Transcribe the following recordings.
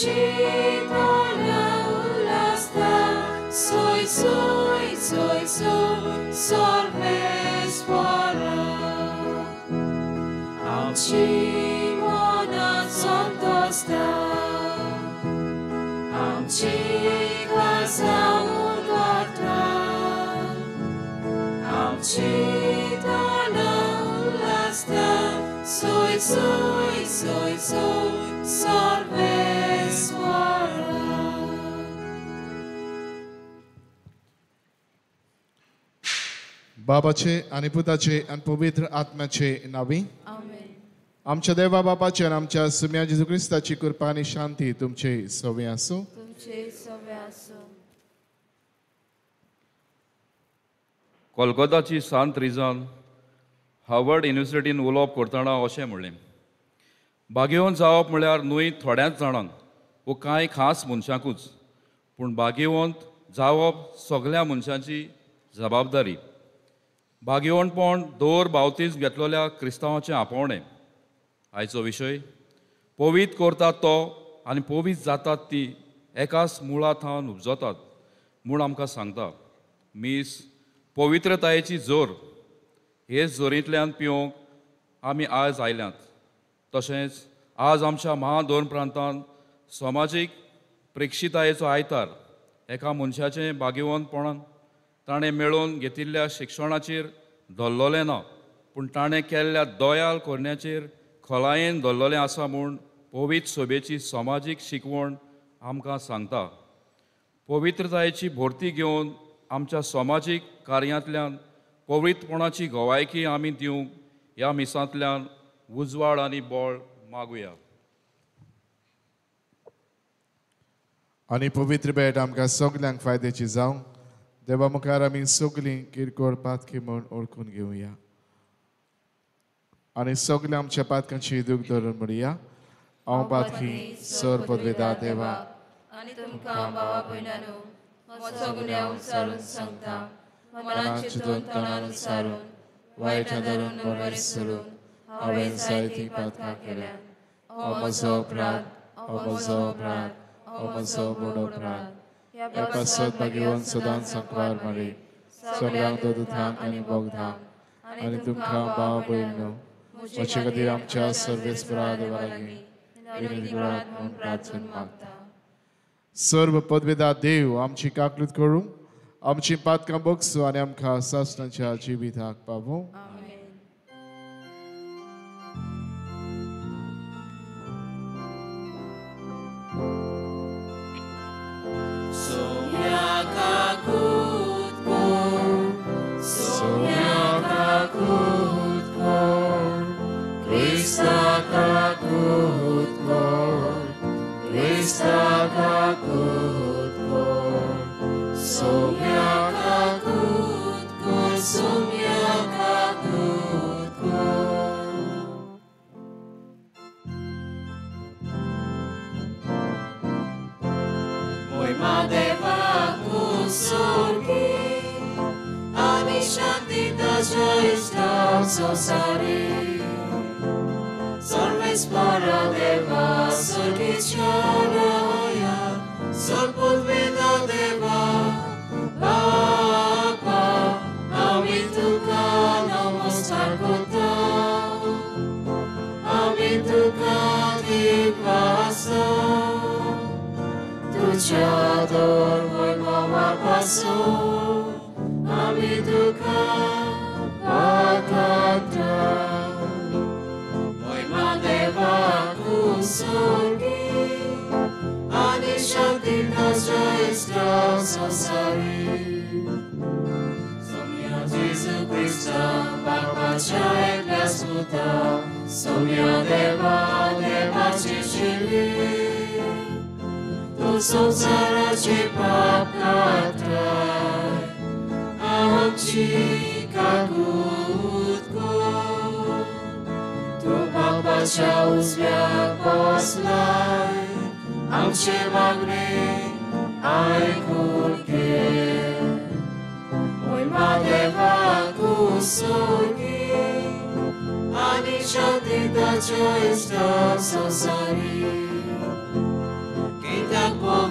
Amchitola ulasta, soy soy soy soy sorveswara. Amchimona sontosta, amchiklasa unvarta. Amchitola ulasta, soy soy soy soy sorveswara. बाबाचे आनी पुताचे आनी पवित्र आत्म्याचे नावी. आमच्या देवा बापाचे आनी आमच्या सुम्या जेजू क्रिस्ताची कृपा आनी शांती तुमचे सवे आसूं. कोलकाताची सांत रिजान हार्वर्ड युनिवर्सिटीन उलोवप करतना अशें म्हणलें, भाग्यवंत जावप म्हळ्यार न्हय थोड्याच जाणांक वो कांय खास मनशांकूच, पूण भाग्यवंत जावप सगल्या मनशांची जबाबदारी. भाग्यवंतपण दर बावतीस घेतलेल्या क्रिस्तांवाचें आपोवणें. आयचो विशय पवीत करतात तो आनी पवीत जातात ती एकाच मुळा थावन उपजतात म्हूण आमकां सांगता. मीस पवित्रतायेची जोर, हे जोरींतल्यान पिवंक आमी आयज आयल्यात. तशेंच आज आमच्या महाधोर्म प्रांतांत समाजीक प्रेक्षितायेचो आयतार एका मनशाचें भाग्यवंतपणान ताणें मेळोवन घेतिल्ल्या शिक्षणाचेर धरलेलें ना, पूण ताणें केल्ल्या दयाल करण्याचेर खोलायेन धरलेलें आसा म्हूण पवित्र सभेची समाजीक शिकवण आमकां सांगता. पवित्रतायेची भरती घेवन आमच्या समाजीक कार्यांतल्यान पवित्रपणाची गवायकी आमी दिवंक ह्या मिसांतल्यान उजवाड आनी बळ मागुया. आनी पवित्र भेट आमकां सगल्यांक फायद्याची जावं. देवा मुखार आमी सगळीं किरकोळ पातकी म्हूण ओळखून घेवया आनी सगळ्या आमच्या पातकांची दूख धरून म्हणया, हांव पातकी सर पदवेदा देवा आनी तुमकां भावा भयणांनो म्हजो गुन्यांव विचारून सांगता, मनान चिंतून तणान विचारून वायट धरून बरें सोडून हांवें जायतीं पातकां केल्या. हो म्हजो अपराध, हो म्हजो अपराध, हो म्हजो व्हड अपराध. ह्या पासत भाग्यवंत सदांच संकवार मारी सगळ्यांक दुधांक आनी बोगधांक आनी तुमकां भाव भयणींनो म्हजे खातीर आमच्या सर्वेस्परा देवा लागीं विनंती करात म्हूण प्रार्थना मागता. सर्व पदवेदा देव आमची काकलूत करूं, आमची पातकां बगसूं आनी आमकां सासणाच्या जिविताक पावूं.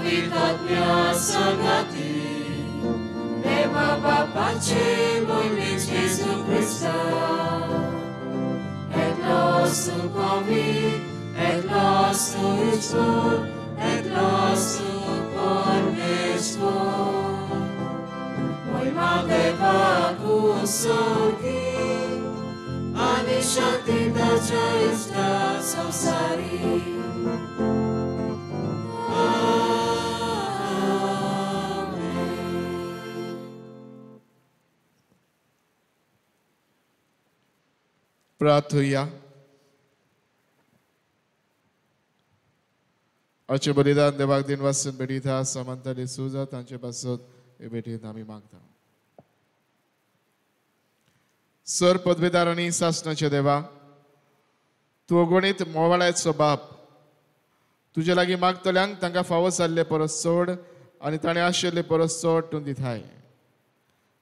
पवित्र आत्म्या सांगाती देवा बापाचे मोहिमेत जेजू क्रिस्ता एकलो सुपवित्र एकलो सुईश्वर एकलो सुपरमेश्वर मोहिमा देवाक सोर्गी आनी शांती ताच्या इश्टा संवसारी. प्रार्थुया. आजचें बलिदान देवाक दिन वासून भेटीता समंता डिसूजा तांचे पासत हे भेटीत आमी मागता. सर पदवेदार आनी सासणाचे देवा, तूं अगणीत मोवाळ्याचो बाप, तुजे लागीं मागतल्यांक तांकां फावो जाल्ले परस चड आनी ताणें आशिल्ले परस चड तूं दिताय.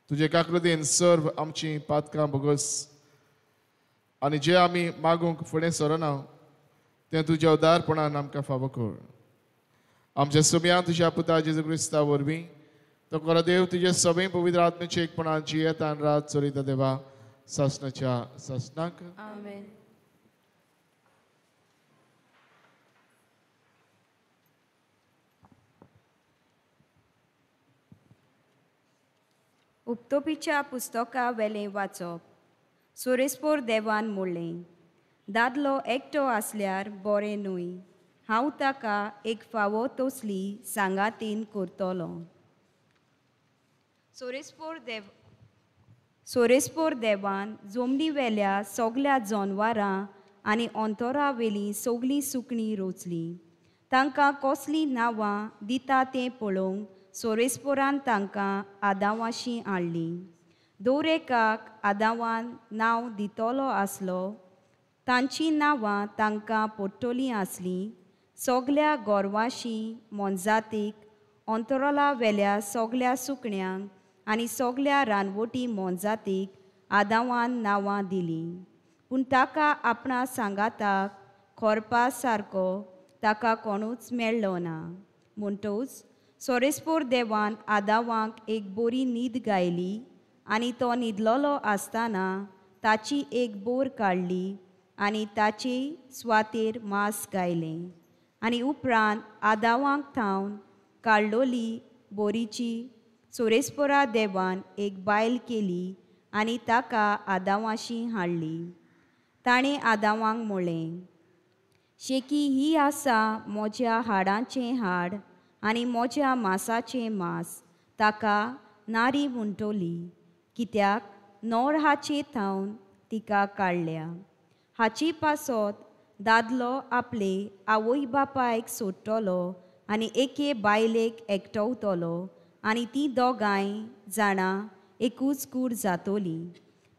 तुजे काकृतीन सर्व आमचीं पातकां भोगस आनी जे आमी मागूंक फुडें सरना तें तुज्या उदारपणान आमकां फावो कर. आमच्या सुम्या तुज्या पुता जेजू क्रिस्ता वरवीं तो खरो देव तुजे सगळे पवित्र आत्म्याचे एकपणान जियेत आनी रात चलयता देवा सासणाच्या सासणाक. आमेन. उपतोपीच्या पुस्तका वेलें वाचप. सोरेस्पोर देवान म्हणलें, दादलो एकटो आसल्यार बरें न्हय, हांव ताका एक फावो तसली सांगातीन करतलो. सोरेस्पोर देवान जमनी वेल्या सगल्या जनवारां आनी अंतरा वेलीं सगलीं सुकणीं रोचलीं. तांकां कसलीं नांवां दिता तें पळोवंक सोरेस्पोरान तांकां आदावाशी हाडलीं. दरेकाक आदावान नांव दितलो आसलो, तांचीं नांवां तांकां पडटलीं आसलीं. सगल्या गोरवाशी मोनजातीक, अंतराला वेल्या सगल्या सुकण्यांक आनी सगल्या रानवटी मोनजातीक आदावान नांवां दिलीं. पूण ताका आपणा सांगाताक खोरपा सारको ताका कोणूच मेळ्ळो ना. म्हणटूच सोरेस्पोर देवान आदावाक एक बरी न्हीद गायली आनी तो न्हिदलेलो आसतना ताची एक बोर काडली आनी ताचे सुवातेर मांस गायलें. आनी उपरांत आदावाक थावन काडलोली बोरीची सोरेस्पोरा देवान एक बायल केली आनी ताका आदावाशी हाडली. ताणें आदावाक म्हणलें, शेकी ही आसा म्हज्या हाडांचें हाड आनी म्हज्या मांसाचें मांस, ताका नारी म्हणटली, कित्याक नोर हाचे थावन तिका काडल्या. हाचे पासत दादलो आपले आवय बापायक सोडटलो आनी एके बायलेक एकटवतलो आनी तीं दोगांय जाणां एकूच कूड जातोली.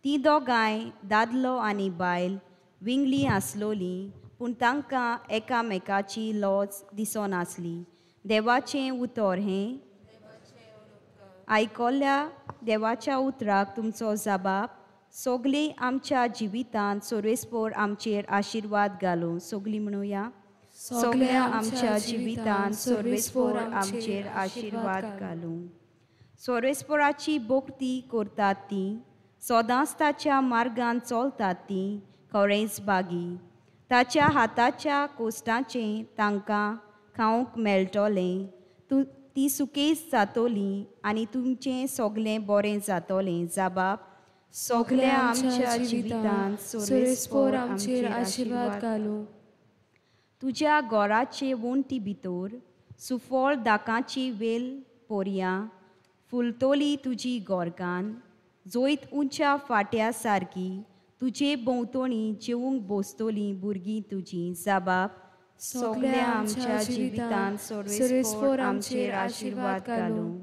तीं दोगांय दादलो आनी बायल विंगली आसलोली, पूण तांकां एकामेकाची लॉज दिसनासली. देवाचें उतर हें आयकल्ल्या देवाच्या उतराक तुमचो जबाब. सगळीं आमच्या जिवितांत सोरेस्पोर आमचेर आशिर्वाद घालूं. सगळीं म्हणुया, सगळ्या आमच्या जिवितांत सोरेस्पोर आमचेर आशिर्वाद घालूं. सोरेस्पोराची भक्ती करतात ती, सदांच ताच्या मार्गान चलतात ती खरेंच बागी. ताच्या हाताच्या कोश्टाचें तांकां खावंक मेळटलें. ती सुकेच जातोली आनी तुमचें सगळें बरें जातलें. जबाब, सगळ्या आमच्या जिवितांत सोरेस्पोर आमचेर आशिर्वाद घालूं. तुज्या घराचे वण्टी भितर सुफळ दाकाची वेल पोरयां फुलतोली तुजी गोरकान. जैत उंच्या फाट्या सारकी तुजे भोंवतणी जेवंक बसतलीं भुरगीं तुजीं. जबाब, सगळ्या आमच्या जिवितांत सोरेस्पोर आमचेर आशिर्वाद घालूं.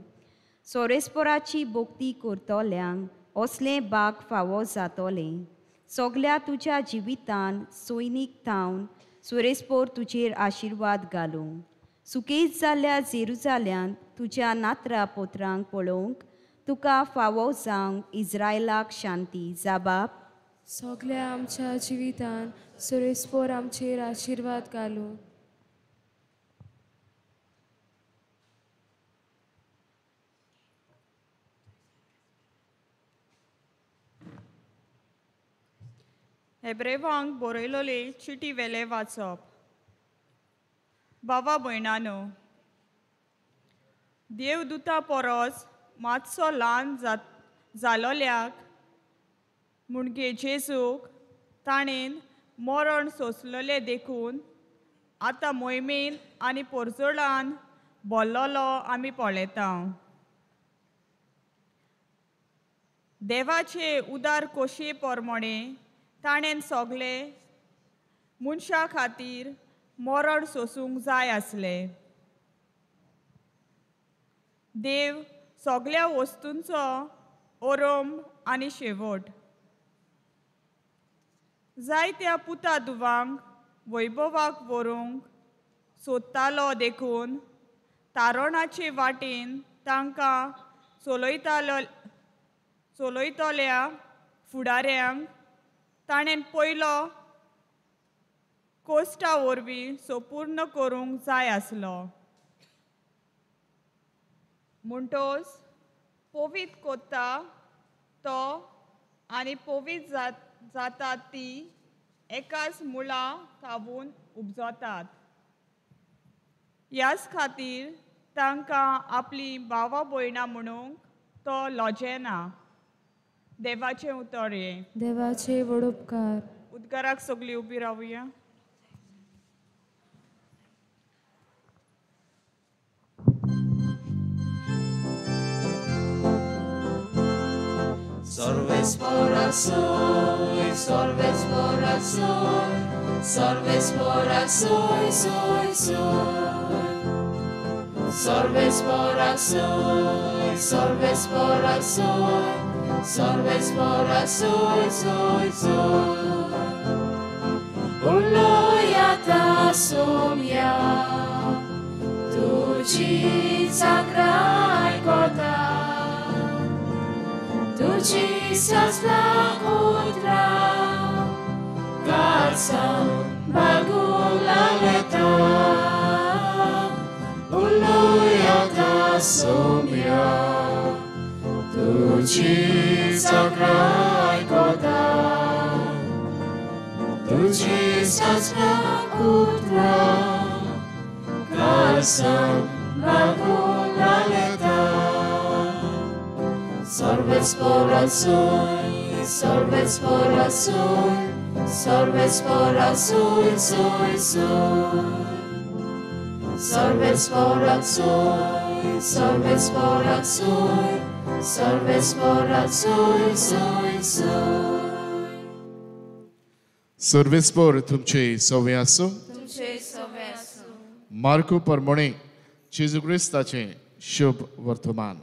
सोरेस्पोराची भक्ती करतल्यांक असलें बाग फावो जातलें. सगल्या तुज्या जिवितान सैनीक थावन सोरेस्पोर तुजेर आशिर्वाद घालूं. सुकेच जाल्ल्या जेरुजाल्यांत तुज्या नात्रा पोत्रांक पळोवंक तुका फावो जावंक इज्रायलाक शांती. जबाब, सगळ्या आमच्या जिवितान सोरेस्पोर आमचेर आशिर्वाद घालूं. हेब्रेवांक बरयलोले चिटी वेले वाचप. बाबा भयणानो, देवदूता परस मातसो ल्हान जालोल्याक म्हणजे जेजूक ताणें मरण सोंसलोलें देखून आतां मोहिमेन आनी पोरजोळान बोल्लोलो आमी पळयता. देवाचे उदार कोशे प्रमाणे ताणें सगळे मनशां खातीर मरण सोसूंक जाय आसलें. देव सगळ्या वस्तूंचो ओरंब आनी शेवट. जायत्या पुता दुवांक वैभवाक व्हरूंक सोदतालो देखून तारणाचे वाटेन तांकां चलयतल्या फुडाऱ्यांक ताणें पयलो कोश्टा वरवीं संपूर्ण करूंक जाय आसलो. म्हणटोच पवीत कोत्ता तो आनी पवीत जातात ती एकाच मुळा थावन उपजतात. ह्याच खातीर तांकां आपली भावा भयणां म्हणूंक तो लजेना. देवाचें उतर हें. देवाचे व्हड उपकार. उद्गाराक सगळीं उबी रावया. Sorves por azul, sorves por azul, soy, soy. Sorves por azul, sorves por azul, sorves por azul, soy, soy. Uloyata sumya, tuji sakrai kota. Tu Jesus la kontra, kalsang bagong laleta. Uloyata sumya, tu Jesus krai kota. Tu Jesus la kontra, kalsang bagong laleta. Sorves por azul, sorves por azul, sorves por azul, soy, soy. Sorves por azul, sorves por azul, sorves por azul, soy, soy. Sorves por तुमचे सवे आसूं. तुमचे सवे आसूं. Marco परमणे जेजू क्रिस्ताचें शुभ वर्तमान.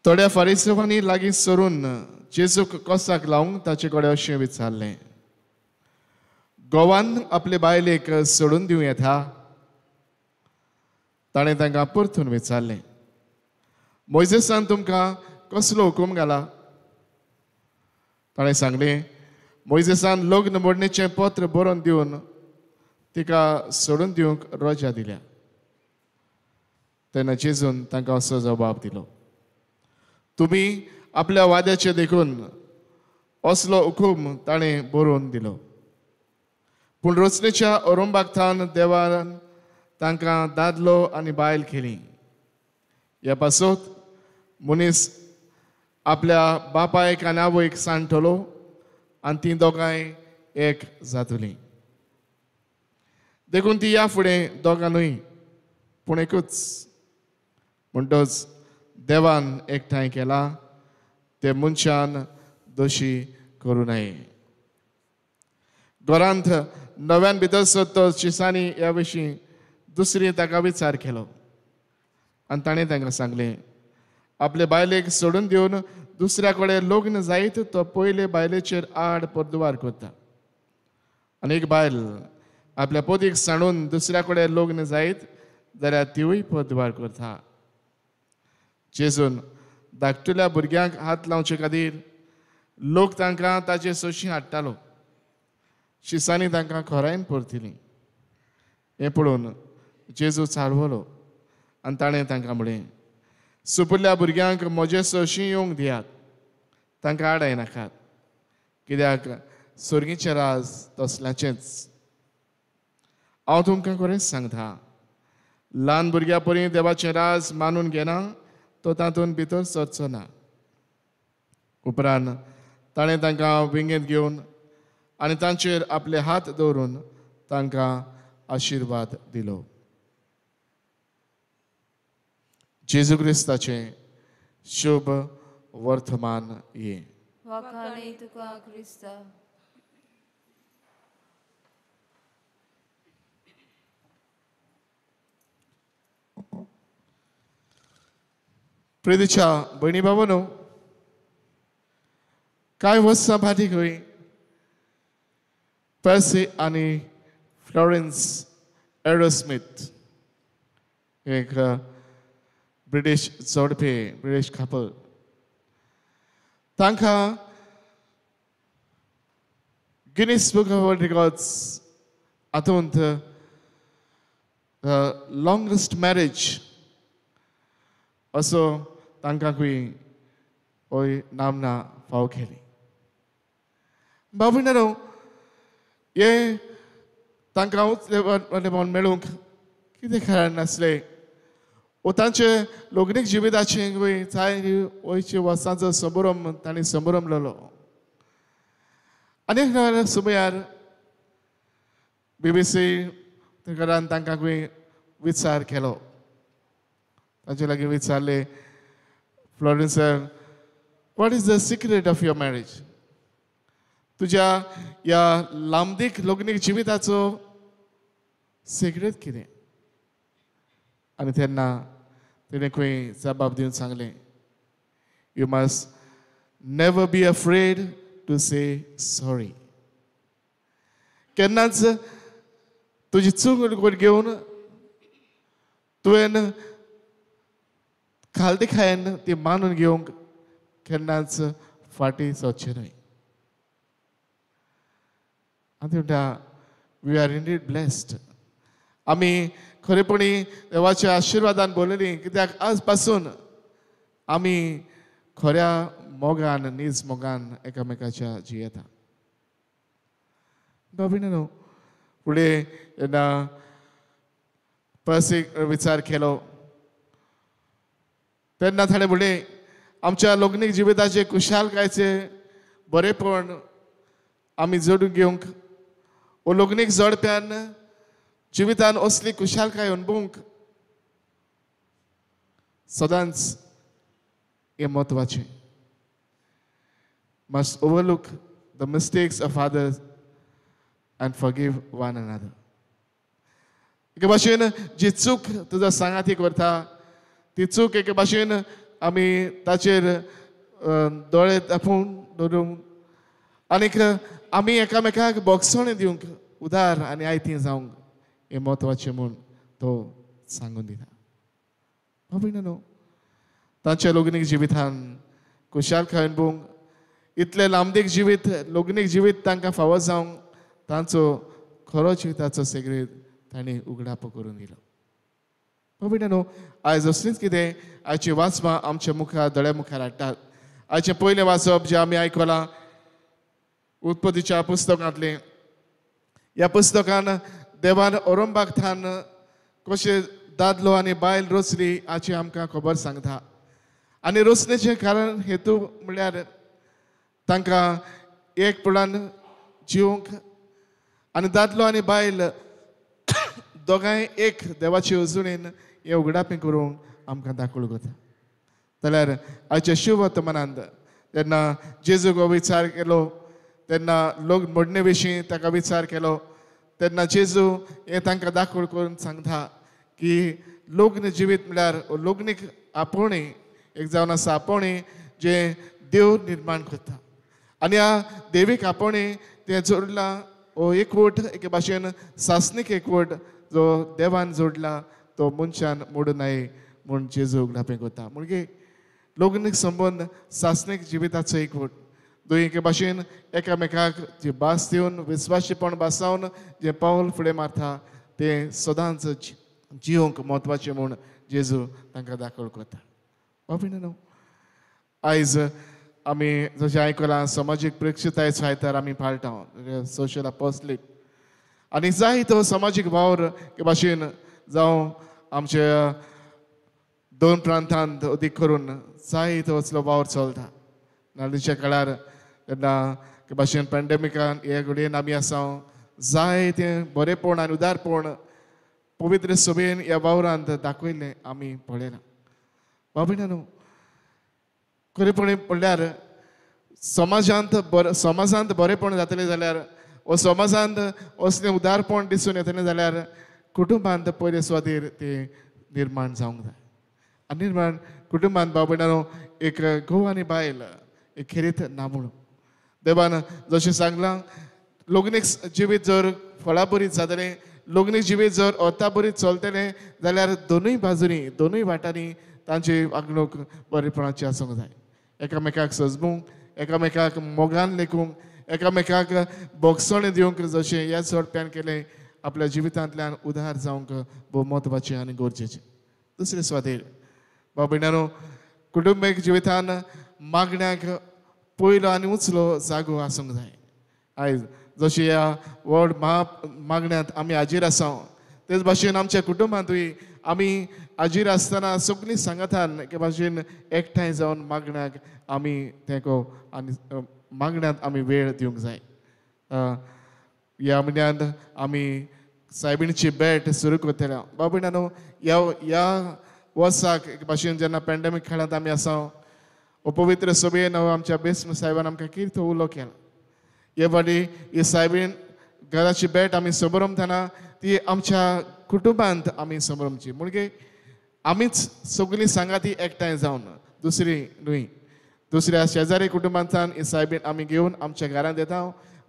थोड्या फारिसेवांनी लागीं सरून जेजूक कोसाक लावंक ताचे कडेन अशें विचारलें, गोवान आपले बायलेक सोडून दिवं येता? ताणें तांकां परतून विचारलें, मोयजेसान तुमकां कसलो हुकूम घाला? ताणें सांगलें, मोयजेसान लग्न मोडणेचें पत्र बरोवन दिवन तिका सोडून दिवंक रजा दिल्या. तेन्ना जेजून तांकां असो जबाब दिलो, तुमी आपल्या वाद्याचे देखून असलो हुकूम ताणें बरोवन दिलो, पूण रचनेच्या ओरंबाक थावन देवान तांकां दादलो आनी बायल केली. ह्या पासत मनीस आपल्या बापायक आनी आवयक सांडटलो आनी तीं दोगांय एक जातलीं. देखून ती ह्या फुडें दोगां न्हय पूण एकूच. म्हणटच देवान एकठांय केला ते मनशान दोशी करूं नये. घरांत नव्यान भितर सरतो शिसांनी ह्या विशीं दुसरी ताका विचार केलो आनी ताणें तांकां सांगलें, आपले बायलेक सोडून दिवन दुसऱ्या कडेन लग्न जायत तो पयले बायलेचेर आड परदुवार करता, आनी एक बायल आपल्या पोतीक सांडून दुसऱ्या कडेन लग्न जायत जाल्यार तिवूय परदुवार करता. जेजून धाकटुल्या भुरग्यांक हात लावचे खातीर लोक तांकां ताचे सोशी हाडटालो. शिसांनी तांकां खोरायन परतिली. हें पळोवन जेजू चाळवलो आनी ताणें तांकां म्हळें, सुपुरल्या भुरग्यांक म्हजे सोशी येवंक दियात, तांकां आडायनाकात, कित्याक स्वर्गीचें राज तसल्याचेंच. हांव तुमकां खरेंच सांगता, ल्हान भुरग्या परी देवाचें राज मानून घेना तो तातूंत भितर सरचो ना. उपरांत ताणें तांकां विंगेंत घेवन आनी तांचेर आपले हात दवरून तांकां आशिर्वाद दिलो. जेजू क्रिस्ताचें शुभ वर्तमान हें. वाखाणे तुका क्रिस्ता. प्रितीच्या भयणी बाबांनो, कांय वर्सां फाटीं खंय पर्सी आनी फ्लॉरेन्स एरोस्मिथ एक ब्रिटीश जोडपे, ब्रिटीश कपल, तांकां Guinness book of world records हातूंत लॉंगेस्ट मॅरेज असो तांकां खंय होय नामना फावो केली. बाबू हे तांकां उचले मेळूंक कितें कारण नासलें वो तांचे लग्नीक जिविताचें खंय जाय वयचे वर्सांचो संभ्रम तांणी संभ्रमलेलो. आनी एक समयार बीबीसी घरान तांकां खंय विचार केलो, तांचे लागीं विचारलें, Florence, what is the secret of your marriage? तुज्या ह्या लांबदीक लग्नीक जिविताचो सिक्रेट कितें? आनी तेन्ना तिणें खंय जबाब दिवन सांगलें, you must never be afraid to say sorry. केन्नाच तुजी चूक घेवन तुवें खालती खायन ती मानून घेवंक केन्नाच फाटीं सरचें न्हय. आनी म्हणटा, we are indeed blessed. आमी खरेपणी देवाच्या आशिर्वादान बोलयली, कित्याक आज पासून आमी खऱ्या मोगान, नीज मोगान एकामेकाच्या जियेता. बाबीन न्हू फुडें जेन्ना पर्सीक विचार केलो तेन्ना ताणें म्हणलें, आमच्या लग्नीक जिविताचें खुशालकायेचें बरेपण आमी जोडून घेवंक वो लग्नीक जोडप्यान जिवितान असली खुशालकाय अणभवूंक सदांच हें म्हत्वाचें. Must overlook the mistakes of others and forgive one another. एके भाशेन जी चूक तुजो सांगाती करता ती चूक एके भाशेन आमी ताचेर दोळे तापून दवरूंक आनीक आमी एकामेकाक बोगसणें दिवंक उदार आनी आयती जावंक हें म्हत्वाचें म्हूण तो सांगून दिता. बाबू न्हू तांच्या लग्नीक जिवितान खुशालकाय अणभवूंक इतलें लांबदीक जिवीत लग्नीक जिवीत तांकां फावो जावंक तांचो खरो जिविताचो सिक्रेट तांणी उगडापो करून दिलो. बाबू न्हू आयज असलीच कितें आयची वाचपां आमच्या मुखार दोळ्या मुखार हाडटात. आयचें पयलें वाचप जें आमी आयकलां उत्पत्तीच्या पुस्तकांतलें, ह्या पुस्तकान देवान औरंबाक थान कशें दादलो आनी बायल रचली हाची आमकां खबर सांगता. आनी रचणेचें कारण हेतू म्हणल्यार तांकां एक पणान जिवंक आनी दादलो आनी बायल दोगांय एक देवाचे येवजणेन हें उगडापें करूंक आमकां दाखोवंक वता. जाल्यार आयच्या शिववर्तमानांत जेन्ना जेजूक हो विचार केलो तेन्ना लोक मोडणे विशीं ताका विचार केलो तेन्ना जेजू हें तांकां दाखोवण करून सांगता की लग्न जिवीत म्हणल्यार लग्नीक आपोवणें एक जावन आसा, आपोवणें जें देव निर्माण करता आनी ह्या देवीक आपोवणें तें जोडलां हो एकवट एके भाशेन सासणीक एकवट जो देवान जोडला तो मनशान मोडूं नये म्हूण जेजू उगडापें करता. म्हणजे लग्नीक संबंद सासणीक जिविताचो एकवट, दोन एके भाशेन एकामेकाक जी भास दिवन विस्वाशीपण भासावन जें पावल फुडें मारता तें सदांच जिवंक म्हत्वाचें म्हूण जेजू तांकां दाखोवंक वता. बाबू न्हू आयज आमी जशें आयकलां समाजीक प्रेक्षताय आयतार आमी पाळटा, सोशल अपोस्टलेट. आनी जाय तो समाजीक वावर के भाशेन जावं आमच्या दोन प्रांतांत अदीक करून जाय तो असलो वावर चलता. नाल्लीच्या काळार तेन्ना के भाशेन पॅन्डेमिकान हे घडयेन आमी आसा, जाय तें बरेंपण आनी उदारपण पवित्र सभेन ह्या वावरांत दाखयल्लें आमी पळयलां. बाबीणानो, खरेपणी म्हणल्यार समाजांत समाजांत बरेंपण जातलें जाल्यार वो समाजांत असलें उदारपण दिसून येतलें जाल्यार कुटुंबांत पयले सुवातेर तें निर्माण जावंक जाय. आनी निर्माण कुटुंबांत बाबीणानो एक घोव आनी बायल एक खेरीत ना म्हणून देवान जशें सांगलां, लग्नीक जिवीत जर फळाबरीत जातलें, लग्नीक जिवीत जर अर्थाबरीत चलतलें जाल्यार दोनूय बाजूंनी दोनूय वाटांनी तांची वागणूक बरेपणाची आसूंक जाय. एकामेकाक सजमूंक, एकामेकाक मोगान लेखूंक, एकामेकाक बोगसणें दिवंक जशें ह्या जोडप्यान केलें आपल्या जिवितांतल्यान उदार जावंक भोव म्हत्वाचें आनी गरजेचें. दुसरे सुवातेर बाबीणानो, कुटुंबीक जिवितान मागण्याक पयलो आनी उचलो जागो आसूंक जाय. आयज जशें ह्या व्हड मागण्यांत आमी हाजीर आसा तेच भाशेन आमच्या कुटुंबांतूय आमी हाजीर आसतना सगळीं सांगातान एके भाशेन एकठांय जावन मागण्याक आमी तेंको आनी मागण्यांत आमी वेळ दिवंक जाय. ह्या म्हयन्यांत आमी सायबिणीची भेट सुरू करतले. बाबीणानो, ह्या ह्या वर्साक एके भाशेन जेन्ना पॅन्डेमीक काळांत आमी आसा, पवित्र सभेन आमच्या बेस्म साहेबान आमकां कितें उलो केला. हे फावटी ही सायबीण घराची भेट आमी समरमतना ती आमच्या कुटुंबांत आमी समरमची, म्हणजे आमीच सगळीं सांगाती एकठांय जावन, दुसरी न्हय, दुसऱ्या शेजारी कुटुंबांतल्यान ही सायबीण आमी घेवन आमच्या घरांत येता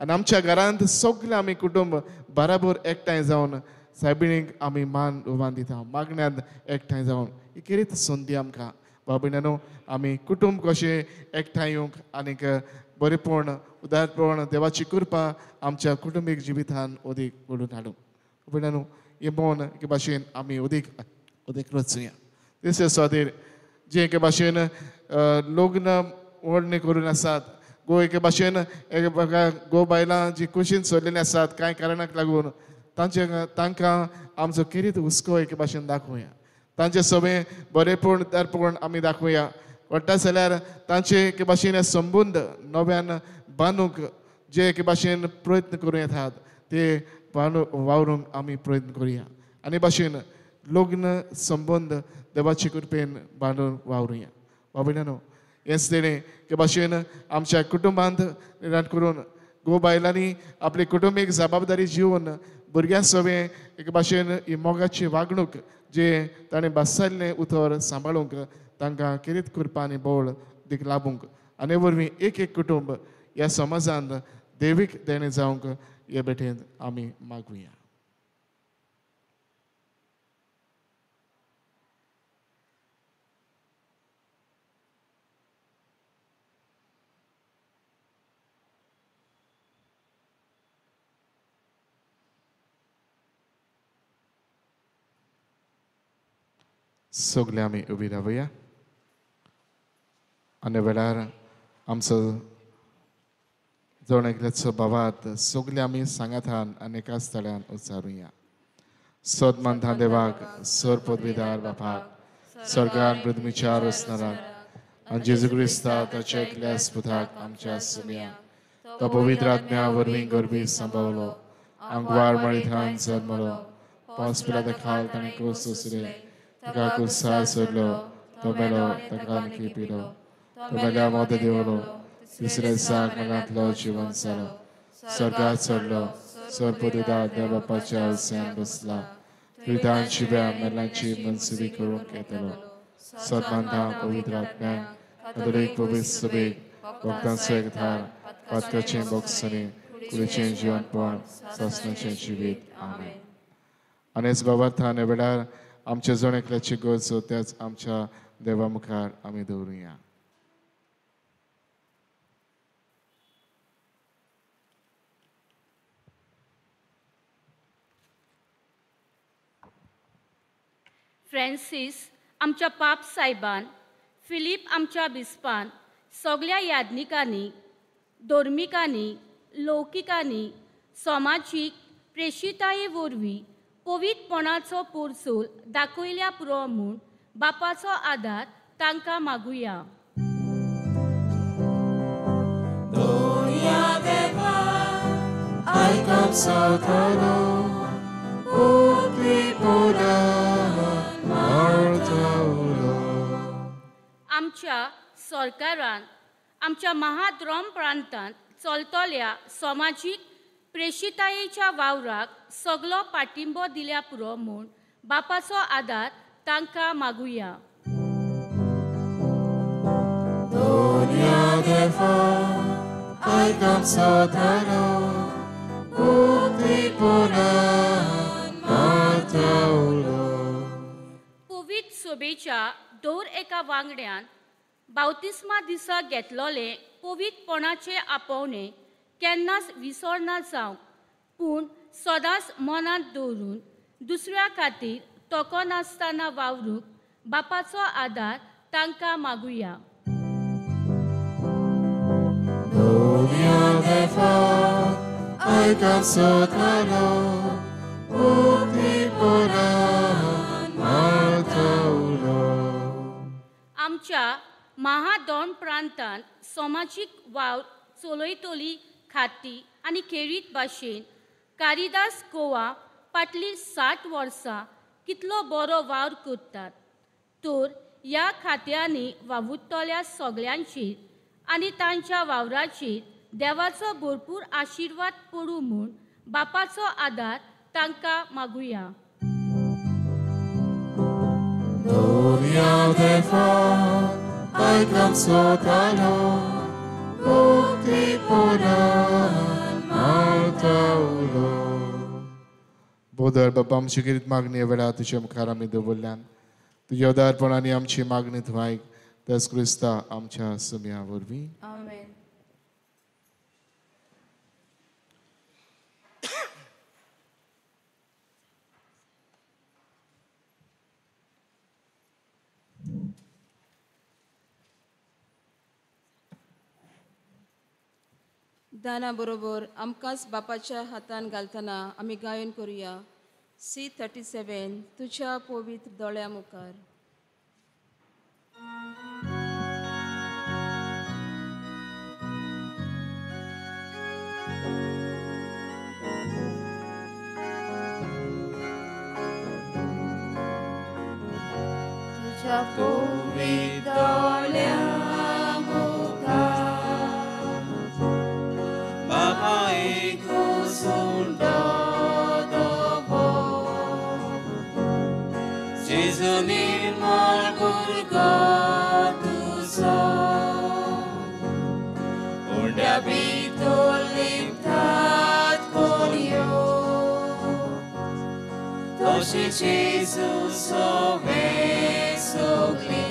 आनी आमच्या घरांत सगळें आमी कुटुंब बराबर एकठांय जावन सायबिणीक आमी मान उमान दिता, मागण्यांत एकठांय जावन. ही खेरीत संदी आमकां बाबीणानो, आमी कुटुंब कशें एकठांय येवंक आनीक बरेपण उदारपण देवाची कृपा आमच्या कुटुंबीक जिवितान अदीक घडून हाडूंक. बाबीणानो, हें मौन एके भाशेन आमी अदीक अदीक रचुया. तिसरे सुवातेर जे एके भाशेन लग्न ओडणी करून आसात, गो एके भाशेन गो बायलां जी कुशीन सोडलेलीं आसात कांय कारणाक लागून तांचे तांकां आमचो खेरीत हुस्को एके भाशेन दाखोवया. तांचे सगळें बरेपण उदारपण आमी दाखोवया. वाडटा जाल्यार तांचे एके भाशेन संबंद नव्यान बांदूंक जे एके भाशेन प्रयत्न करूं येतात ते वावरूंक आमी प्रयत्न करुया. आनी भाशेन लग्न संबंद देवाचे कृपेन बांदून वावरुया. बाबीणानो, हेंच तेणें एके भाशेन आमच्या कुटुंबांत निर्माण करून घोव बायलांनी आपली कुटुंबीक जबाबदारी जिवन भुरग्यां सवें एके भाशेन ही मोगाची वागणूक जे ताणें भासायल्लें उतर सांबाळूंक तांकां खेरीत कृपा आनी बळ दीक लाबूंक आनी वरवीं एक एक कुटुंब ह्या समाजांत देवीक देणें जावंक हे भेटेंत आमी मागुया. सगळे आमी उबी रावया आनी वेळार आमचो जण एकल्याचो बाबात सगळे आमी सांगातान आनी एकाच तळ्यान उच्चारुया. सदमानता देवाक, सर पदवीदार बापाक, स्वर्गान पृथ्वीच्या रचणाराक आनी जेजू क्रिस्ता ताच्या एकल्या पुताक आमच्या सुम्या, तो पवित्र आत्म्या वरवीं गर्भी सांबावलो, आंगवार मळीथान जल्मलो, पावस पिलाता खाल ताणें क्रूस सोंसले, ताका कुर्सार सोडलो, तो मेलो, ताका आणखी पिलो, तो मेल्या मोद देवलो, तिसऱ्या दिसाक मनांतलो जिवन जालो, स्वर्गात चडलो, सर्पदुदा देव बापाच्या हस्यान बसला, प्रितान शिव्या मेलांची मनसुबी करूंक येतलो. सदमानता पवित्र आत्म्याक, कातोलीक पवित्र सभेक, भक्तांचो एकधार, पातकाचें बोगसणें, कुडीचें जिवनपण, सासणाचें जिवीत. आमेन. आनी हेच बाबार्थान ह्या वेळार आमच्या जण एकल्याची गरज त्याच आमच्या देवा मुखार आमी दवरुया. फ्रांसीस आमच्या पाप सायबान, फिलीप आमच्या बिस्पान, सगळ्या याज्ञिकांनी, धर्मिकांनी, लौकिकांनी समाजीक प्रेशिताये वरवीं पवित्रपणाचो पोरसूल दाखयल्या पुरो म्हूण बापाचो आदार तांकां मागुया. आमच्या सरकारान आमच्या महाद्रोम प्रांतांत चलतल्या समाजीक प्रेशितायेच्या वावराक सगलो पाठिंबो दिल्या पुरो म्हूण बापाचो आदार तांकां मागुया. पवित्र सभेच्या दर एका वांगड्यान बावतिस्मा दिसा घेतलोले पवित्रपणाचे आपोवणे केन्नाच विसरना जावंक, पूण सदांच मनांत दवरून दुसऱ्या खातीर तोको नासतना वावरूंक बापाचो आदार तांकां मागुया. आमच्या महादोन प्रांतांत समाजीक वावर चलयतली खाती आनी खेरीत भाशेन कारिदास गोवा फाटलीं 60 वर्सां कितलो बरो वावर करतात, तर ह्या खात्यांनी वावुरतल्या सगळ्यांचेर आनी तांच्या वावराचेर देवाचो भरपूर आशिर्वाद पडूं म्हूण बापाचो आदार तांकां मागुया. बोदर बाबा आमची खेरीत मागणी वेळा तुज्या मुखार आमी दवरल्यान तुज्या उदारपणान आमची मागणी तूं आयक, त्याच क्रिस्ता आमच्या सुम्या वरवीं. आमेन. दाना बरोबर आमकांच बापाच्या हातान घालतना आमी गायन करुया C37 तुझ्या पवित्र दोळ्या मुखार. तुझ्या पवित्र दोळ्या मुखार बाबा एक Gesù निर्मल भुरगो तुजो उंड्या भितर लिपतात कोलयो तशें जेजू सोवे सगली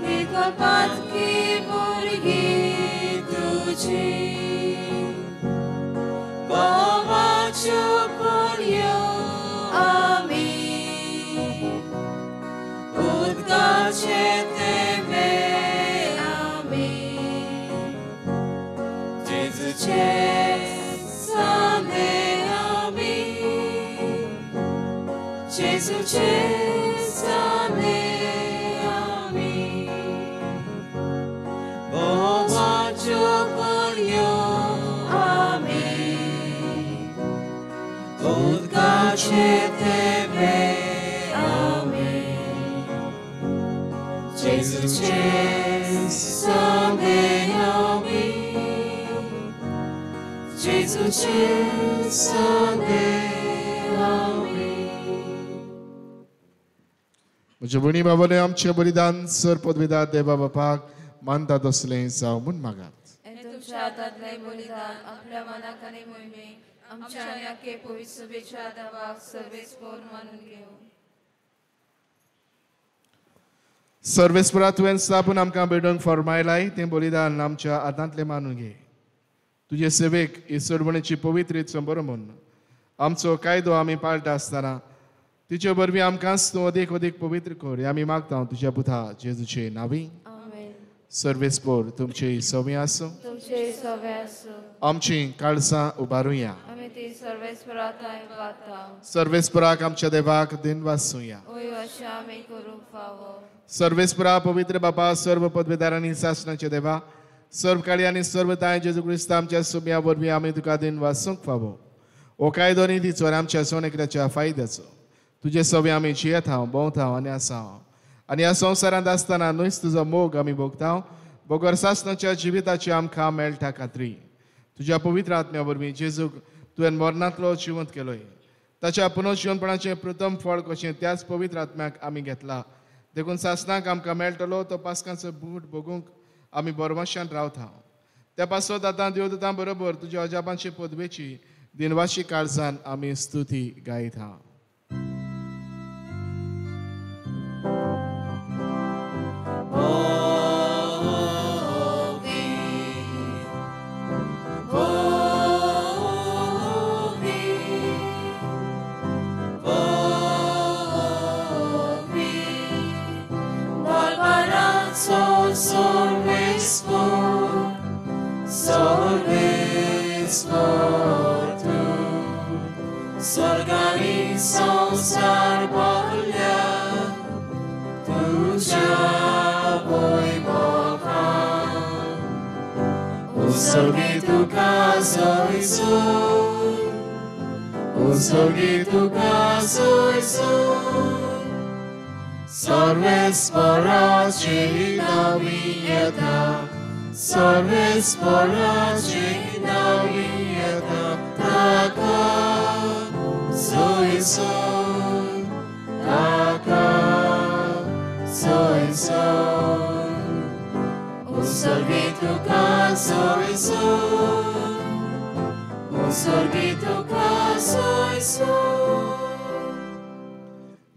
ही कपातकी भुरगीं तुजी गोवाच्यो कोलयो आमी उदकाचे तेंबे आमी जेजूचे सांदे आमी जेजूचे सांदे आमी गोवाच्यो कोलयो आमी उदकाचे तेंबे आमी जेजूचे सांदे आमी जेजूचे सांदे आमी. म्हज्या भयणी बाबांनो, आमचें बलिदान सर पदवीदार देवा बापाक मानता तसलें जावं म्हूण मागात. तुमच्या हातांतलें बलिदान आपल्या मनाक आनी मोहिमेक आमच्या आनी आख्खे पवित्र सभेच्या देवाक सर्वेस्पर मानून घेवं. सर्वेस्परा तुवें स्थापून आमकां भेटोवंक फर्मायलाय तें बलिदान आमच्या हातांतलें मानून घे. तुजे सेवेक ही सरवणेची पवित्र रीत संबरो म्हूण आमचो कायदो आमी पाळटा आसतना तिचे वरवीं आमकांच तूं अदीक अदीक पवित्र कर, आमी मागता तुज्या पुता जेजूचे नांवी. सर्वेस्पोर तुमचे सवे आसूं, तुमचे सवे आसूं. आमची काळसां उबारुया. आमी ती सर्वेस्परा थांय वाता. सर्वेस्पराक आमच्या देवाक दिन वाचुया. ओय अशें आमी करूंक फावो. सर्वेस्परा पवित्र बापा, सर्व पदवेदारांनी सासणाचे देवा, सर्व काळी आनी सर्व ताय जेजू क्रिस्त आमच्या सुम्या वरवीं आमी तुका दिन वाचूंक फावो. हो कायदो नी तिचो आमच्या सोन एकल्याच्या फायद्याचो. तुजे सवे आमी जियेत हांव, भोंवता हांव आनी आसा हांव, आनी ह्या संवसारांत आसतना न्हयच तुजो मोग आमी भोगता, बगर सासणाच्या जिविताची आमकां मेळटा खात्री. तुज्या पवित्र आत्म्या वरवीं जेजूक तुवें मरणांतलो जिवंत केलोय. ताच्या पुनर्जिवनपणाचें प्रथम फळ कशें त्याच पवित्र आत्म्याक आमी घेतला. देखून सासणाक आमकां मेळटलो तो पास्कांचो बूट भोगूंक आमी बरमाशान रावता. त्या पासत आतां देवदूतां बरोबर तुज्या अजापांचे पदवेची दिनवाशी काळजान आमी स्तुती गायता.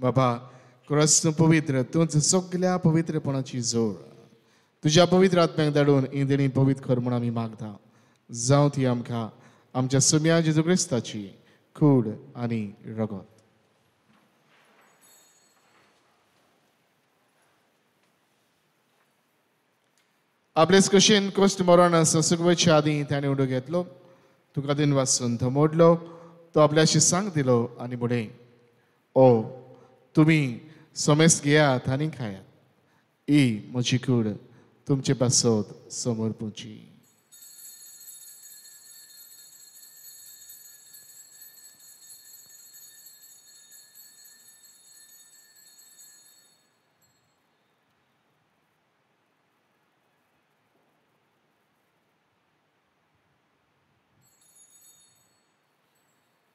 बाबा क्रस्त पवित्र तूंच सगल्या पवित्रपणाची जोड. तुज्या पवित्र आत्म्याक धाडून इंदिणी पवित्र कर म्हूण आमी मागता. जावं ती आमकां आमच्या सुम्या जेजू क्रिस्ताची कूड आनी रगत. आपलेच कशेन कश्ट मरण संसुकवच्या आदीं ताणें उडो घेतलो, तुका दिन वाचून तो मोडलो, तो आपल्याशी सांग दिलो आनी म्हणलें, ओ तुमी समेस्त घेयात आनी खायात, ही म्हजी कूड तुमचे पासत समर्पूची.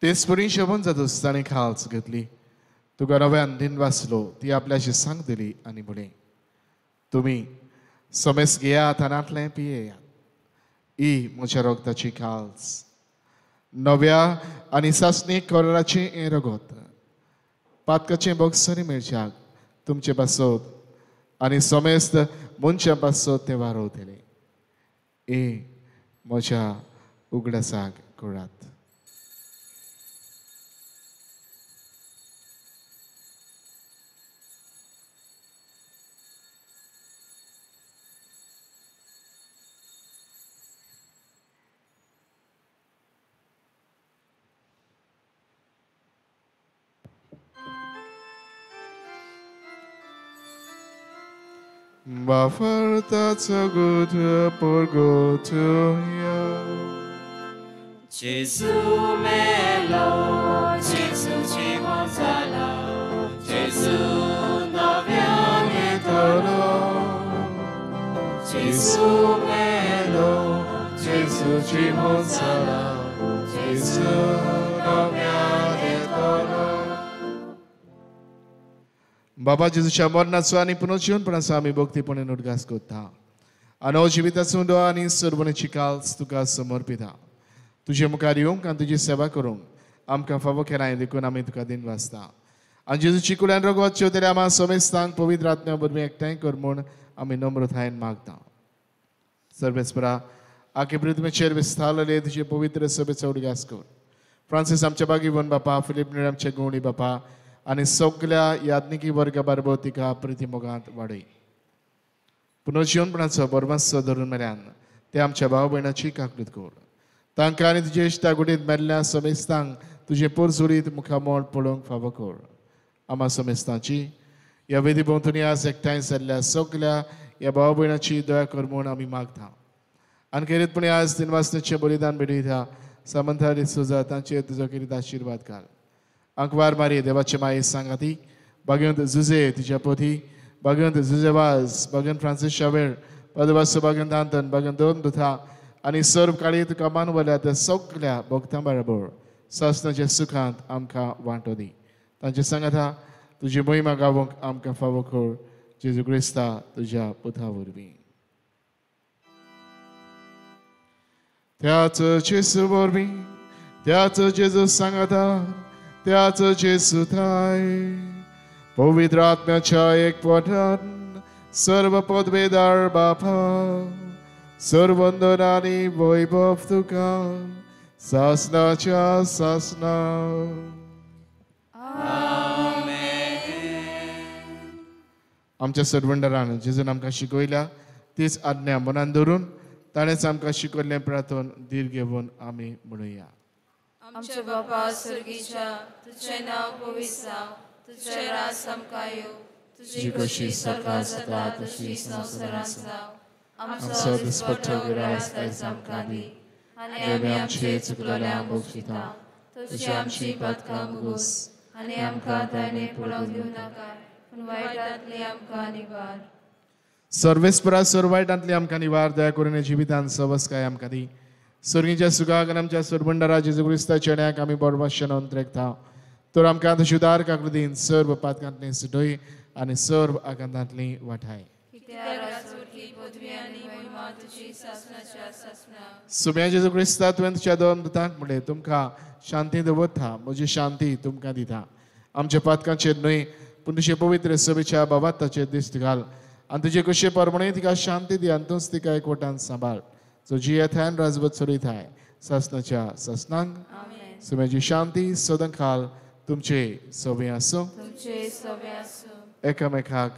तेच परी शोभन जातच ताणें खाल्स घेतली, तुका नव्यान दिन वाचलो, ती आपल्याशी सांग दिली आनी म्हणलें, तुमी समेस्त घेयात आनी पियेयात, ही म्हज्या रगताची खाल्स, नव्या आनी सासणी कराराचें हें रगत, पातकाचें बक्षणी मेळच्याक तुमचे पासत आनी समेस्त मनशां पासत तें वारवतलें. हे म्हज्या उगडासाक करात. Bafarta good por go to ya. Gesù melo, Gesù ci gonzalo, Gesù no viene tolo. Gesù melo, Gesù ci gonzalo, Gesù no viene tolo. बाबा जेजूच्या मरणाचो आनी पुनर्जीवनपणाचो आमी भक्तीपणान उडगास करता आनी हो जिविताचो उंडो आनी सर्वणेची काल्स तुका समर्पिता. तुजे मुखार येवंक आनी तुजी सेवा करूंक आमकां फावो केलाय देखून आमी तुका दिन वाचता. आनी जेजूची कुल्यान रगत चेवतल्या आमा समेस्तांक पवित्र आत्म्या वरवीं एकठांय कर म्हूण आमी नम्रतायेन मागता. सर्वेस्परा आखे पृथ्वीचेर विस्तारलेले तुजे पवित्र सभेचो उडगास कर. फ्रांसीस आमच्या बागीवन बापा, फिलीप नेर आमचे गुणी बापा आनी सगल्या याज्ञिकी वर्गा बारबो तिका प्रिती मोगांत वाडय. पुनर्जिवनपणाचो बरमासो धरून मेल्यान ते आमच्या भाव भयणाची काकूत कर. तांकां आनी तुजे इश्टा गुडींत मेल्ल्या समेस्तांक तुजें पोरजुरीत मुखामळ पळोवंक फावो कर. आमा समेस्तांची ह्या वेदी भोंवतणी आज एकठांय जाल्ल्या सगल्या ह्या भाव भयणाची दया कर म्हूण आमी मागता. आनी खेरीतपणी आज तीन वाजताचें बलिदान भेटयता सामंथा डिसोजा तांचेर तुजो खेरीत आशिर्वाद घाल. आंकवार मारी देवाचे माये सांगाती बागेंत जुजे तिच्या पोथी बागेंत जुजे वाज बागेंत फ्रांसीस शावेर पदवासो बागेंत आंतन बागेंत दोन दुथा आनी सर्व काळी तुका मानवल्या त्या सगल्या भक्तां बरोबर सासनाच्या सुखांत आमकां वांटो दी. तांचे सांगाता तुजी मोहिमा गावोंक आमकां फावो कर जेजू क्रिस्ता तुज्या पुता वरवीं. त्याच जेजू वरवीं त्याच जेजू सांगाता त्याच जेजू थाय पवित्र आत्म्याच्या एक पोटान सर्व पदवेदार बापा सर्वंदन आनी वैभव तुका सासनाच्या सासना. आमच्या सरवंडरान जेजून आमकां शिकयल्या तीच आज्ञा मनान धरून ताणेंच आमकां शिकयल्लें प्रार्थन धीर घेवन आमी म्हणुया. आमच्या बापा स्वर्गीच्या तुझें नांव पवित्र जावं, तुझें राज आमकां येवं, तुजी खोशी स्वर्गांत जाता तशी संवसारांत जावं. आमचो दिसपट्टो ग्रास आयज आमकां दी आनी आमी आमचे चुकलेल्यांक बक्षिता तशी आमची पातकां मुगोस आनी आमकां ताणें पळोवंक दिवं नाका पूण वायटांतली आमकां निवार. सर्वेस्परा सर्व वायटांतली आमकां निवार. दया करून जिवितान सवस्काय आमकां दी. स्वर्गीच्या सुखाक आनी आमच्या सरबंडारा जेजू क्रिस्ताच्या चेड्याक आमी बरमाशेन अंतरेकता तर आमकां तुजी उदार काकृतीन सर्व पातकांतली सुटय आनी सर्व आकांतांतली वाठाय. सुम्या जेजू क्रिस्ता तुवें तुज्या दोन दुतांक म्हणलें तुमकां शांती दवरता म्हजी शांती तुमकां दिता. आमच्या पातकांचेर न्हय पूण तुजे पवित्र सभेच्या बाबाताचेर दिश्ट घाल आनी तुजे कशे परमणे तिका शांती दी आनी तूंच तिका एकवटान सांबाळ जो जियेथाय राजवत चलयताय सासनाच्या सासनांक. सुम्याची शांती सदांकाल तुमचे सवे आसूं. एकामेकाक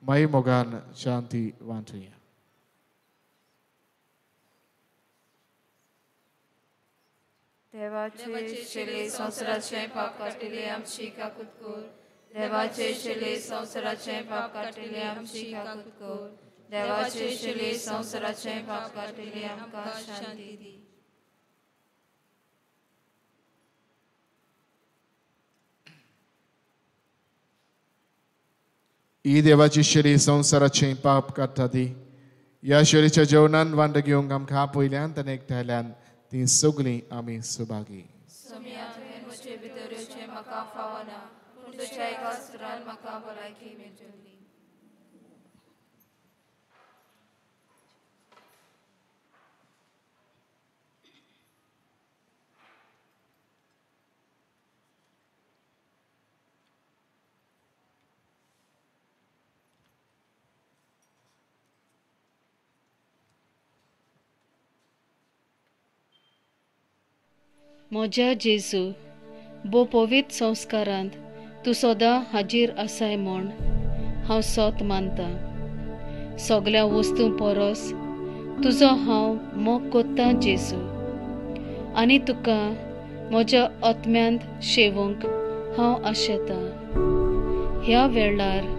माई मोगान शांती वांटुया. देवाचे शेले संवसाराचें पाप काडटले आमची काकूत कर. देवाचे शेले संवसाराचें पाप काडटले आमची काकूत कर. देवाचे शेले संवसाराचें पाप काडटले आमकां शांती दी. ही देवाची शेरी संवसाराचें पाप काडटा ती ह्या शेरीच्या जेवणान वांटो घेवंक आमकां आपयल्यान आनी एकठांयल्यान ती सगळीं आमी सुभागी. सोम्या तुवें म्हजे भितर येवचें म्हाका फावना पूण तुज्या एका सुरान म्हाका भलायकी मेळटली. म्हज्या जेजू भोव पवित्र संस्कारांत तूं सदां हाजीर आसाय म्हूण हांव सोत मानतां. सगल्या वस्तूं परस तुजो हांव मोग कोत्तां जेजू आनी तुका म्हज्या आत्म्यांत शेवूंक हांव आशेतां. ह्या वेळार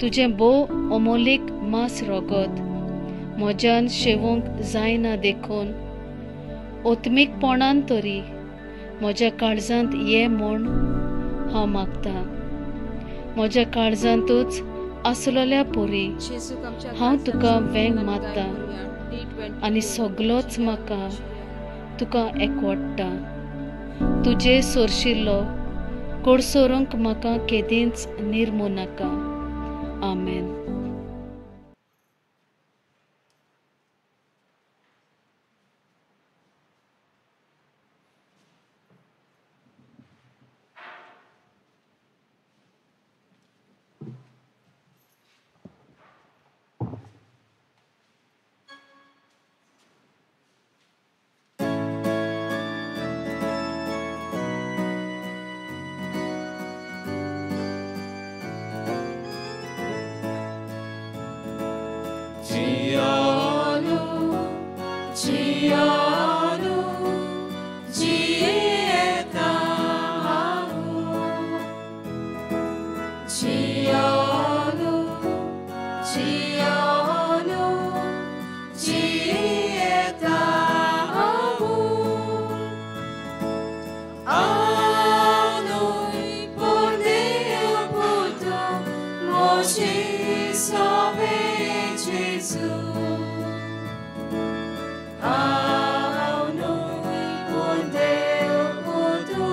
तुजें भोव अमोलीक मांस रगत म्हज्यान शेवूंक जायना देखून ओत्मीकपणान तरी म्हज्या काळजांत ये म्हूण हांव मागतां. म्हज्या काळजांतूच आसलेल्या परी हांव तुका वेंग मारतां आनी सगलोच म्हाका तुका एकवडटा. तुजे सोरशिल्लो कोडसोरूंक म्हाका केदींच निर्मू नाका. आमेन. जियोनु जियेता हांव हांव न्हय पूण देव पुतू म्हजी सोवे जेजू हांव न्हय पूण देव पुतू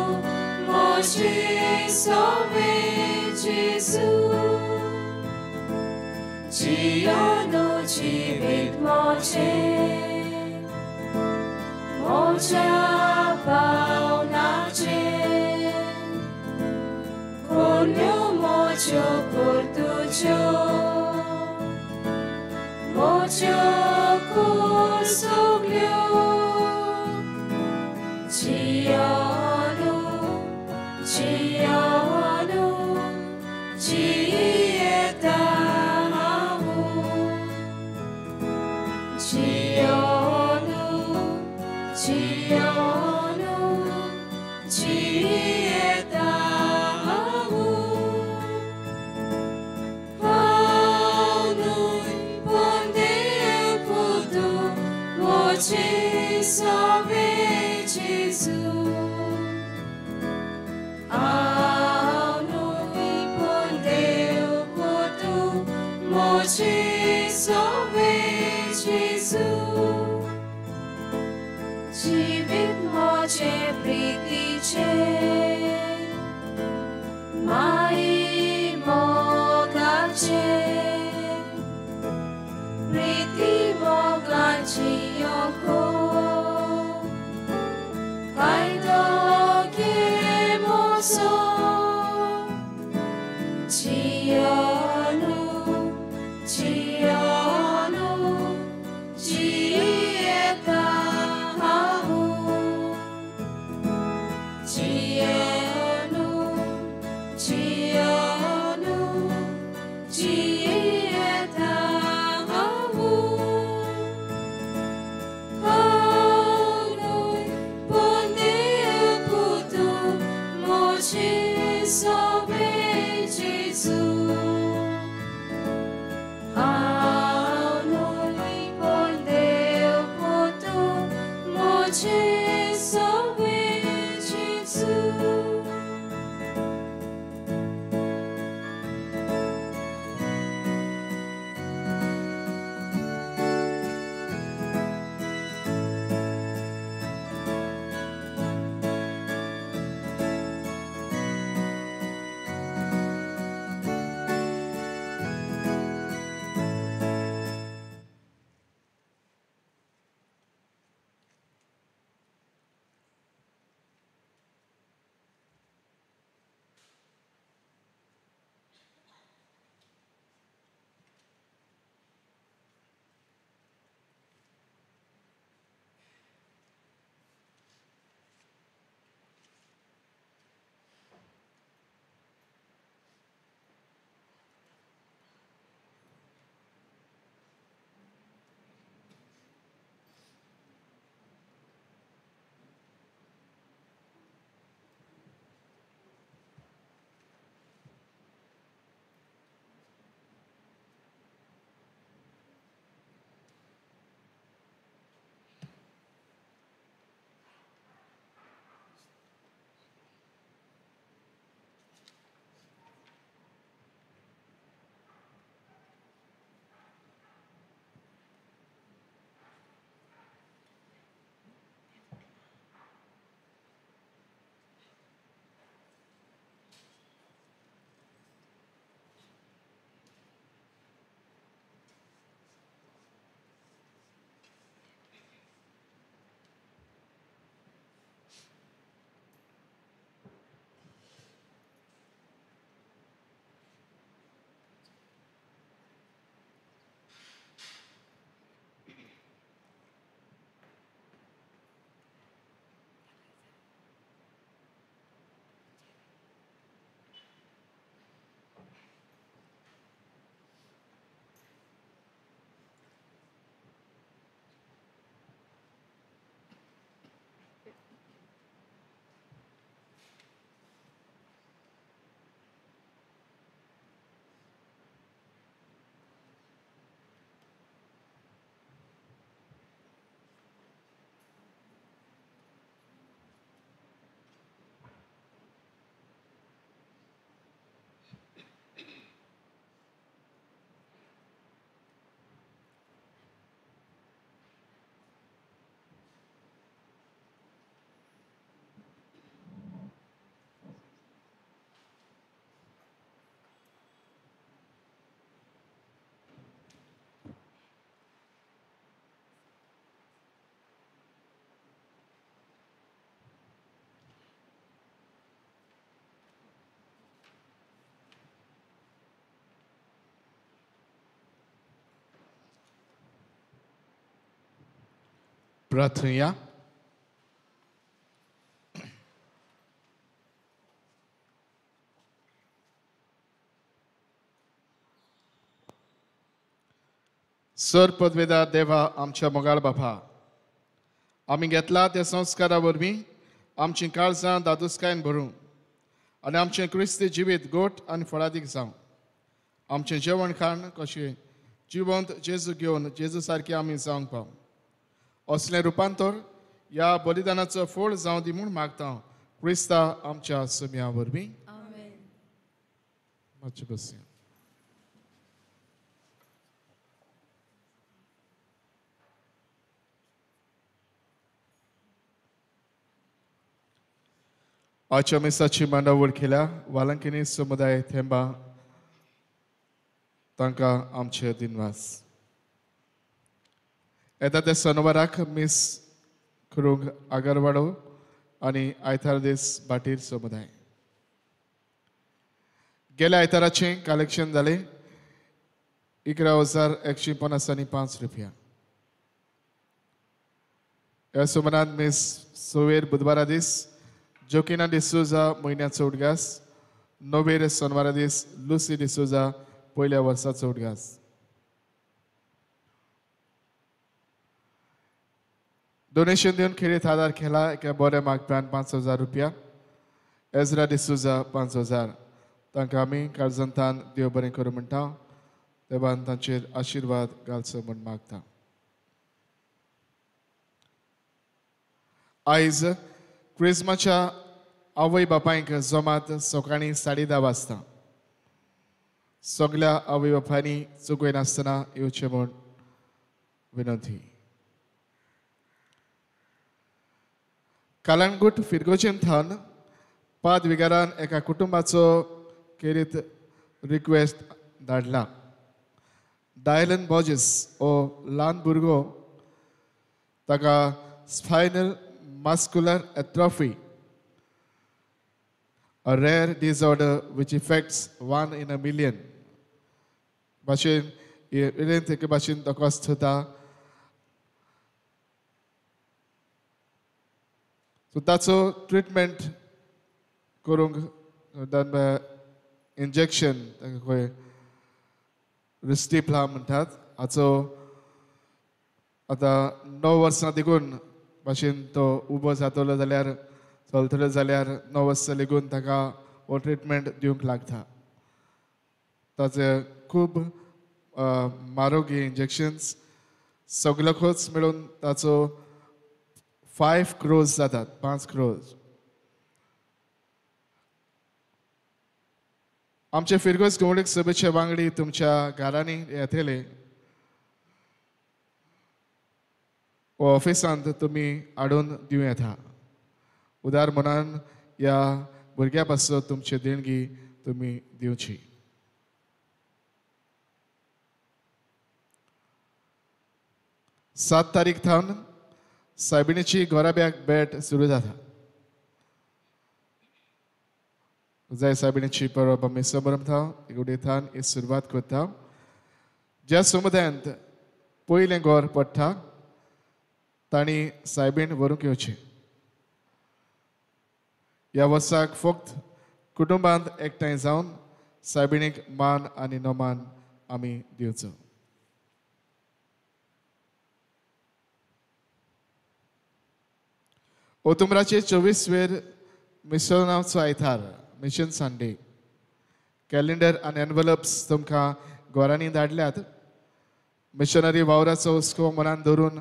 म्हजी सोवे जेजू जियोनु जिवीत म्हजें म्हज्या पावनाचें कोन्यो म्हज्यो करतुच्यो म्हज्यो कुसुगल्यो जियोनु जियोनु जियेता हांव जियोनु जियोनु जियेता हांव हांव न्हय पूण देव पुतू म्हजी सोवे जेजू हांव न्हय पूण देव पुतू म्हजी सोवे जेजू जिवीत म्हजें प्रितीचें माई मोगाचें प्रिती मोगाची योको कायदो घे म्हजो जियोनु जियोनु जियेता हांव जियोनु जियोनु जियेता हांव हांव न्हय पूण देव पुतू म्हजी सोवे जेजू. प्रार्थना. सर पदवेदार देवा आमच्या मोगाळ बापा, आमी घेतला त्या संस्कारा वरवीं आमचीं काळजां दादोसकायेन भरूं आनी आमचें क्रिस्ती जिवीत गोट आनी फळादीक जावं. आमचें जेवण खाण कशें जिवंत जेजू घेवन जेजू सारकें आमी जावंक पाव. असलें रुपांतर ह्या बलिदानाचो फोळ जावं दी म्हूण मागता क्रिस्ता आमच्या सुम्या वरवीं. मातशें बसया. आजच्या मिसाची मांडावळ केल्या वालंकिनी समुदाय थेंबा तांकां आमचे दिनवास. येता त्या शनिवाराक मीस करूंक आगरवाडो आनी आयतार दीस भाटीर समुदाय. गेल्या आयताराचें कलेक्शन जालें 11,155 रुपया. ह्या सुमारान मीस सवेर बुधवारा दीस जोकिना डिसोजा म्हयन्याचो उडगास, नवेर सोनवारा दीस लुसी डिसोजा पयल्या वर्साचो उडगास. डोनेशन दिवन खेरीत आदार केला एका बऱ्या मागप्यान 5,000 रुपया, एजरा डिसोजा 5,000. तांकां आमी काळजांतान देव बरें करूं म्हणटा, देवान तांचेर आशिर्वाद घालचो म्हूण मागता. आयज क्रिस्माच्या आवय बापायंक जमात सकाळीं 10:30 वाजता सगळ्या आवय बापायंनी चुकयनासतना येवचें म्हूण विनंती. कालांगूट फिरगोजेन थावन पाद विगारान एका कुटुंबाचो खेरीत रिक्वेस्ट धाडला. डायलन बॉजीस हो ल्हान भुरगो, ताका spinal muscular atrophy, a rare disorder which affects 1 in a million. भाशेन एके भाशेन दकोस्त जाता. सो ताचो ट्रिटमेंट करूंक इंजेक्शन ताका खंय रिस्टिप्ला म्हणटात हाचो आतां 9 वर्सां देखून भाशेन तो उबो जातलो जाल्यार चलतलो जाल्यार 9 वर्सां लेगून ताका हो ट्रिटमेंट दिवंक लागता. ताचे खूब म्हारोग इंजेक्शन्स सगलो खर्च मेळून ताचो 5 crores जातात, 5 crores. आमचे फिरगोज गवळीक सभेचे वांगडी तुमच्या घरांनी येतले ऑफिसांत तुमी हाडून दिवं येता. उदार मनान ह्या भुरग्या पासत तुमची देणगी तुमी दिवची. सात तारीख थावन सायबिणीची घोराब्याक भेट सुरू जाता. जाय सायबिणीची परब आमी समरमता एकुडे थावन ही सुरवात करता. ज्या समुदायांत पयलें घर पडटा तांणी सायबीण व्हरूंक येवचें. ह्या वर्साक फक्त कुटुंबांत एकठांय जावन सायबिणीक मान आनी नमान आमी दिवचो. ओतुमराचे 24 वेर मिशनाचो आयतार, मिशन संडे. कॅलेंडर आनी एनवलप्स तुमकां घरांनी धाडल्यात. मिशनरी वावराचो हुस्को मनान धरून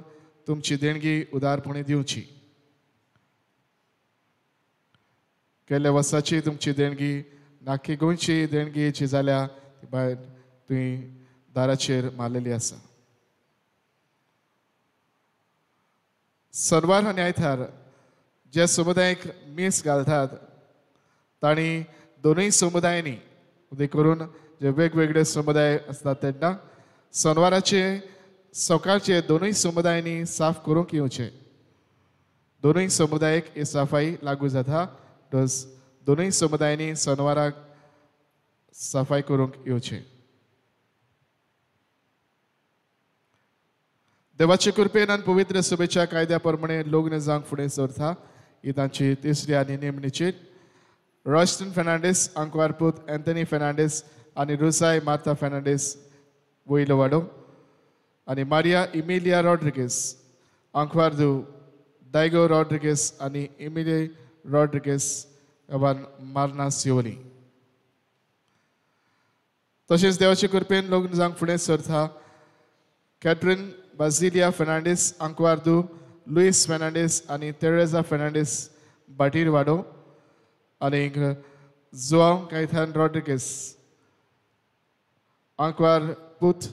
तुमची देणगी उदारपणी दिवची. गेल्या वर्साची तुमची देणगी नाकी गोंयची देणगी जी जाल्या ती भायर तुवें दाराचेर मारलेली आसा. सर्वार आनी आयतार जे समुदायक मीस घालतात तांणी दोनूय समुदायांनी करून जे वेगवेगळे समुदाय आसतात तेन्ना सनवाराचे सकाळचे दोनूय समुदायांनी साफ करूंक येवचें. दोनूय समुदायक ही सफाई लागू जाता. दोनूय समुदायांनी सनवाराक सफाई करूंक येवचें. देवाचे कृपेन आनी पवित्र सभेच्या कायद्या प्रमाणे लग्न जावंक फुडें सरता ही तांची तिसरी आनी निमणी चीट. रॉयस्टन फेर्नांडीस आंकवार पूत एंथनी फेर्नांडीस आनी रुसाय मार्था फेर्नांडीस वयलो वाडो आनी मारिया इमिलिया रॉड्रिगीस आंकवार धूव दायगो रॉड्रिगीस आनी इमिली रॉड्रिगीस गांवान मार्ना सिवोली. तशेंच देवाचे कृपेन लग्न जावंक फुडें सरता कॅथरीन बाजिलिया फेर्नांडीस आंकवार धूव लुईस फेर्नांडीस आनी तेरेजा फेर्नांडीस बाटीर वाडो आनी जुआंव कैथान रॉड्रिगीस आंकवार पूत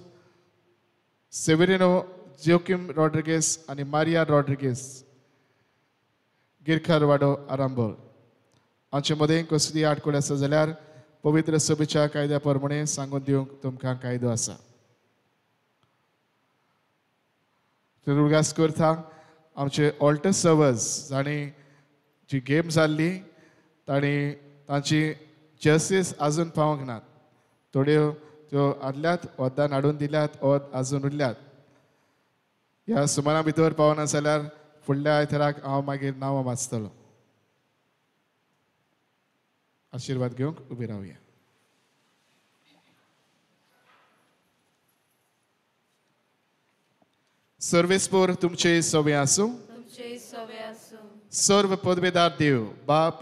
सेवेरिनो जोकीम रॉड्रिगीस आनी मारिया रॉड्रिगीस गिरखर वाडो आरांबोल. आमचे मदें कसली आडखळ आसा जाल्यार पवित्र सभेच्या कायद्या प्रमाणे सांगून दिवंक तुमकां कायदो आसा. उडगास करता आमचे ऑल्टर सर्वर्स जांणी जी गेम जाल्ली तांणी तांची जर्सीस आजून पावंक नात. थोड्यो त्यो हाडल्यात, ओद्दान हाडून दिल्यात, ओद आजून उरल्यात. ह्या सुमारा भितर पावना जाल्यार फुडल्या आयताराक हांव मागीर नांवां वाचतलो. आशिर्वाद घेवंक उबी रावया. सर्वेस्पोर तुमचे सवे आसूं. सर्व पदवेदार देव बाप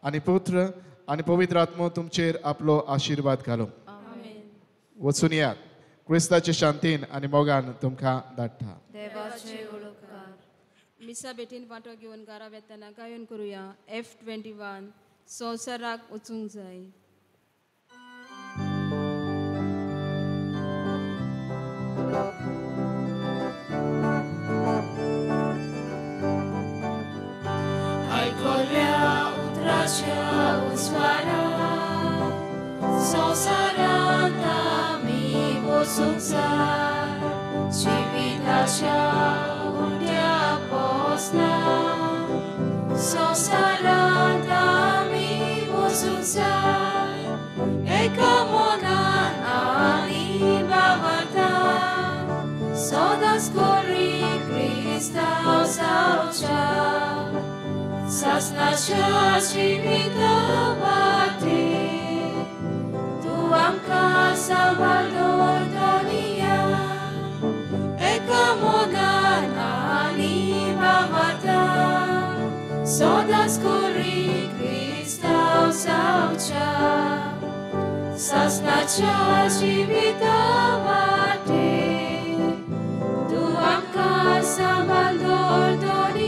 आनी पुत्र आनी पवित्र आत्मो तुमचेर आपलो आशिर्वाद घालो. वचून यात क्रिस्ताचे शांतीन आनी मोगान तुमकां धाडटा. मिसा बेटीन वांटो घेवन घरा वेतना गायन करुया F21 संवसाराक वचूंक जाय. आयकल्या उतराच्या उजवाडा संवसारांत आमी वचूंक जाय. जिविताच्या उंड्या पोसना संवसारांत आमी वचूंक जाय. एका मनान आनी भावार्थान सदांच करी क्रिस्तांव जावच्या सासणाच्या जिविता वाटेर तूं आमकां सांबाळ दवर धनिया. एका मनान आनी भावार्थान सदांच करी क्रिस्तांव जावच्या सासणाच्या जिविता वाटेर तूं आमकां सांबाळ दवर धनिया.